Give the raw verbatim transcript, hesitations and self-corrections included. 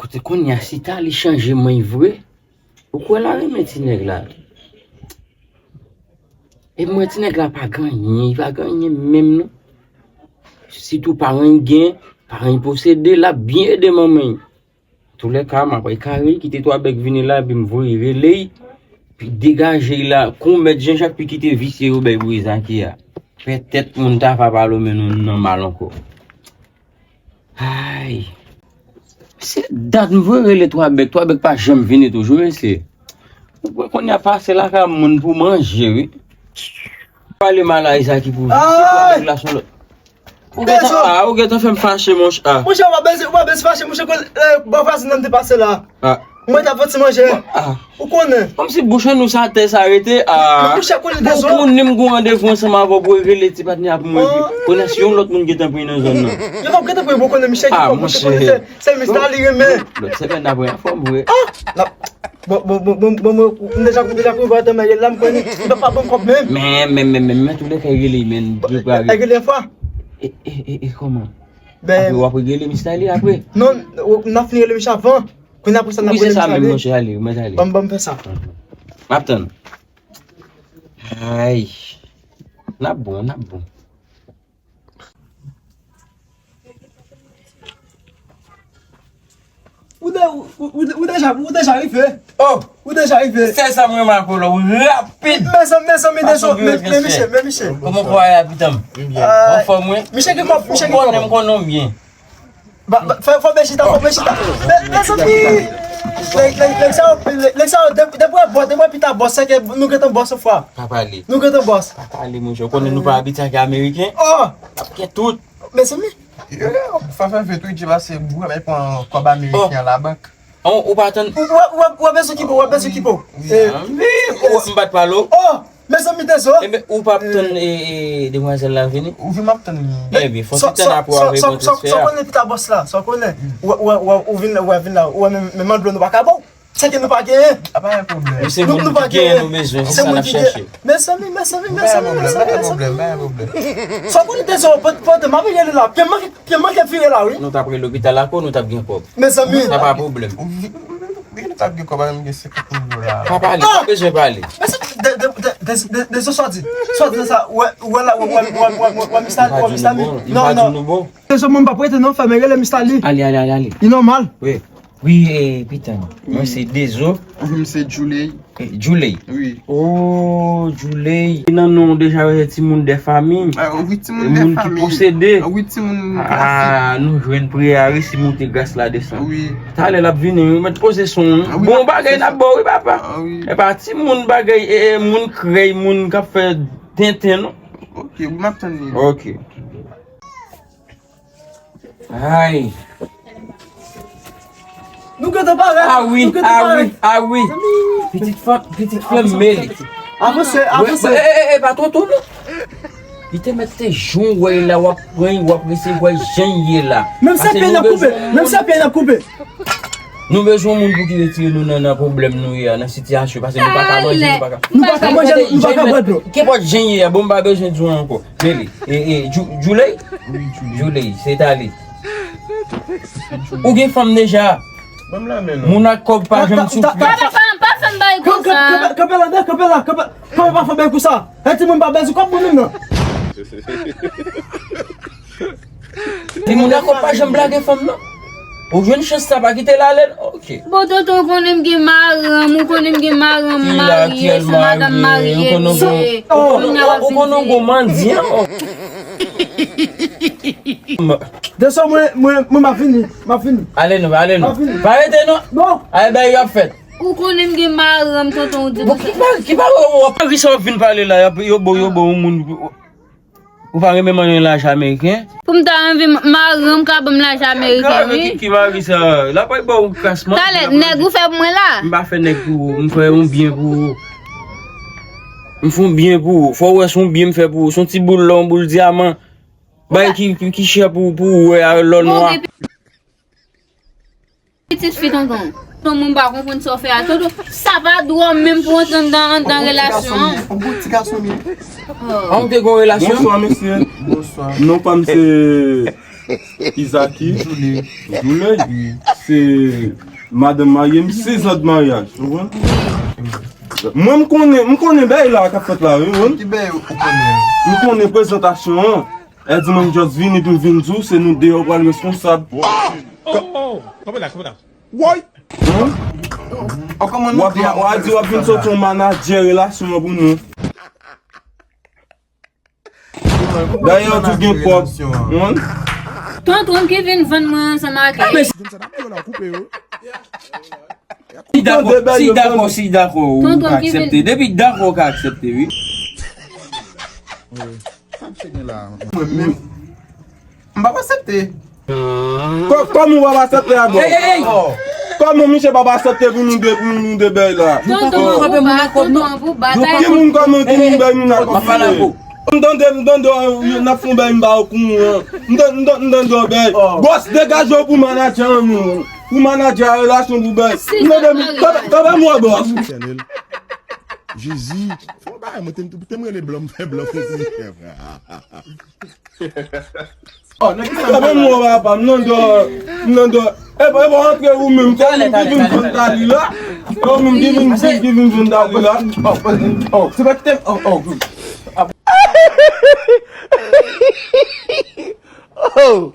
Se kounye a, si Tali chanje manch vre, ou kwè l a renmen ti nèg la? E mwen, ti nèg la pa gen anyen, li pa gen anyen menm non. Sitou paran l gen, paran l posede, l ap byen ede manman l. Toulèka, m ap kare, kite Twa Bèk vini la, epi m voye rele l, epi degaje l la, kou mèt Jan Jak, epi kite visye yo bay pou Ezaki a. Petèt moun ta va pale men nou nan mal ankò. Ay. Se dat m voye rele Twa Bèk, Twa Bèk pa janm vini toujou, mesye. Ou kwè kounye a pase lakay moun pou manje, wi. Pale mal a Ezaki pou vin. Ay! Twa Bèk la son lòt. Ou gentan, ah, ou gentan fè m fache, monchè. Ah. Monchè, ou pa bezwen, ou pa bezwen fache, monchè, kon, eh, bò vwazen nan m te pase la. Ah. Mwen t ap fè ti manje. Ah. Ou konnen. Kòmsi bouch nou sa tè sa rete. Ah. Monchè, konnen de zò. Ou konnen m gen randevou ansanm avè w pou rele ti patnè a pou mwen. Ah. Konnen si yon lòt moun gentan pran nan zòn nan. Yo t ap gentan pran, ou konnen Michel ki fò, monchè, konnen se, se Mista li renmen. Lòt semèn n ap anfòm vre. Ah! Bon, bon, bon, bon, bon, bon, m deja, m deja konnen vwa tèlman rele la, m konnen, m pa, pa ban m kòb menm. Men, men, men, men, men, toulèka rele, men, prepare. Rele fwa. E, e, e, e, kòman? Ben, apre, w ap rele Mista li apre? Non, n ap fini rele Michel avan. Kounye apre sa, n ap rele Michel. Wi, se sa menm, monchè, ale, ou mèt ale. Ban m, ban m fè sa. M ap tann. Ay. N ap bon, n ap bon. Ou de-, ou, ou, ou deja, ou deja rive. Oh! Ou deja rive. Se sa mwen remake la, ou rapid. Mezanmi, mezanmi, mezanmi, men, men, men, misye, men, misye. Kòman kò a ye, pitan m? Anfòm, wi. Misye gen kòb, misye gen kòb. Ou konnen m konnen w byen. Ba, ba, fò, fò bèl chita, fò bèl chita. Men, mezanmi. Nèg, nèg, nèg sa yo, nèg, nèg sa yo, de-, depi w bò, depi w pita bòs, se ke nou gentan bòs yon fwa. Pa pale. Nou gentan bòs. Pa pale, monchè. Ou konnen nou pa abitye ak ameriken. Oh! Ap gen tout. Mezanmi. Yo, fò fè vit wi, Djeba se bou, men pran kòb ameriken an labank. Oh, ou pa tann. Ou, ou, ou, ou bezwen kipo, ou bezwen kipo. Eh, wi, ou, m pa t pale w. Oh, mezanmi, dezò. Enben, ou p ap tann, eh, eh, demwazèl la vini? Ou vin, m ap tann li. Enben, fò ti tann apre w ap reponn transfè a. Sa w konnen pita bòs la, sa w konnen. Ou, ou, ou, ou vin, ou vin la, ou wè men, men mandlo nou pa ka ba w. Se ke nou pa genyen. A, pa gen pwoblèm. Nou, nou pa genyen, nou bezwen, se sa n ap chèche. Mezanmi, mezanmi, mezanmi, mezanmi, mezanmi. Pa gen pwoblèm, pa gen pwoblèm. Sa w konnen dezò, pandan m ap rele la, pye m manke, pye m manke vire la, wi. Nou t ap rele lopital la, kou nou t ap gen kòb. Mezanmi. Sa pa pwoblèm. Wi, nou t ap gen kòb, menm gen senkant mil dola. Pa pale, pa bezwen pale. Mezanmi, de, de, de, de, de, dezò, sa w di. Sa w di sa, wè, wè la, wè, wè, Mista, wè, Mista li. Non, non. Dezò, mwen m p ap rete non, fè m rele Mista li. Ale, ale, ale, ale. Li nòmal. Wi. Wi, eh, pitan. Mwen se Dezo. Mwen se Djouley. Eh, Djouley. Wi. Oh, Djouley. Nan non w deja wè timoun de fanmi. Ah, wi, timoun de fanmi. Moun ki posede. Ah, wi, timoun klasik. Ah, nou jwenn priyè a resi moute gras la desann. Wi. Talè l ap vini, wi, mèt poze son, wi. Ah, wi, bon bagay n ap ba w, wi, papa. Ah, wi. E pa timoun bagay, e, e, moun krèy, moun k ap fè tenten, non. Ok, wi, m ap tann li. Ok. Ay. Nou gentan parèt. Ah wi, ah wi, ah wi. Pitit fanm, pitit fanm mele. Avanse, avanse. Eh, eh, eh, pa twò tou non. Li te mèt te jan w wè l la, w ap pran, w ap resevwa jan l ye la. Menm si pye n ap koupe, menm si pye n ap koupe. Nou bezwen moun pou ki retire nou nan, nan pwoblèm nou ye a, nan sitiyasyon, paske nou pa ka manje, nou pa ka. Nou pa ka manje, nou pa ka bwè dlo. Kenpòt jan l ye a, bon, m pa bezwen di w ankò. Mele, e, e, Djou-, Djouley? Wi, Djouley. Djouley, se Tali. Ou gen fanm deja? Ban m lanmen non. Moun ak kòb pa janm soufri. Pa, pa, pa, pa fè m bay konsa. Kanpe la, kanpe la, kanpe la. Kanpe pa fè bay konsa. E timoun pa bezwen kòb moun menm non. Timoun ak kòb pa janm blage fanm non. Ou jwenn chans sa, pa kite l ale non. Ok. Bon, tonton, ou konnen m gen maranm, ou konnen m gen maranm marye, se madanm marye m ye. Ou konnen w gon mandyan. De sa, mwen, mwen, mwen, m ap vini, m ap vini. Ale non, ale non. Pa rete non. Non. Ale bay yo ap fèt. Ou konnen m gen maranm, tonton, ou di konsa. Bon, ki pa, ki pa, w ap mari sa w ap vin pale la, yo bo, yo bo yon moun. Ou pa renmen manyen lajan ameriken? Pou m ta anvi m-, maranm ka ban m lajan ameriken, wi. Ki, ki mari sa? L ap ba w kras manti. Talè, nèg ou fè pou mwen la? M pa fè nèg pou ou, m fè yon byen pou ou. M fè yon byen pou ou. Fò w wè se yon byen m fè pou ou. Se yon ti boul lò, yon boul dyaman. Bagay ki, ki, ki chè pou, pou ou wè a lò nwa. Pitit fi tonton. Tonton, mwen pa konprann sa w fè a. Tonton, sa pa dwòl menm pou antre anndan, anndan relasyon an. Yon bon ti gason li ye. Oh. An, ou te gon relasyon? Bonswa, mesye. Bonswa. Non pa m se Izaki. Djouley. Djouley? Wi. Se madanm marye m, sez an de maryaj, ou konprann? Mwen, m konnen, m konnen bèy la k ap fèt la, wi, ou konprann? Ki bèy ou konnen? M konnen prezantasyon an. Èdi mwen just vini pou m vin di w, se nou de yo pral responsab. Oh, oh, oh. Kanpe la, kanpe la. Woy! Ou ap, w ap di w ap vin soti yon manadjè relasyon an pou nou. Dayè, w tou gen kòb. Tonton ki vin vann mwen ansanm ak. Si dakò, si dakò, si dakò, ou ka aksepte. Depi dakò, ou ka aksepte, wi. M p ap aksepte. Kòman w p ap aksepte a, bro? Kòman misye p ap aksepte pou nou de, pou nou de bèy la? Tonton, ou pa bat, tonton, ou pa bat. Ki moun kòman ki moun bèy moun nan konfye? M tande, m tande, n ap fè yon bèy m ba w kou an. M tande, m tande, m tande yon bèy. Bòs, degaje w pou manadjè an nou. Pou manadjè a relasyon pou bèy. M tande, tande m wè bòs. Jezi, fè yon bagay, mwen te m rele blan, m fè blan konpli. Tande m wè papa, m nan dò, m nan dò. E pa, e pa antre ou menm, se ou menm ki vin vann tali la. Se ou menm ki vin, ki vin vann tali la. Oh, se pa ki te, oh, oh. Oh!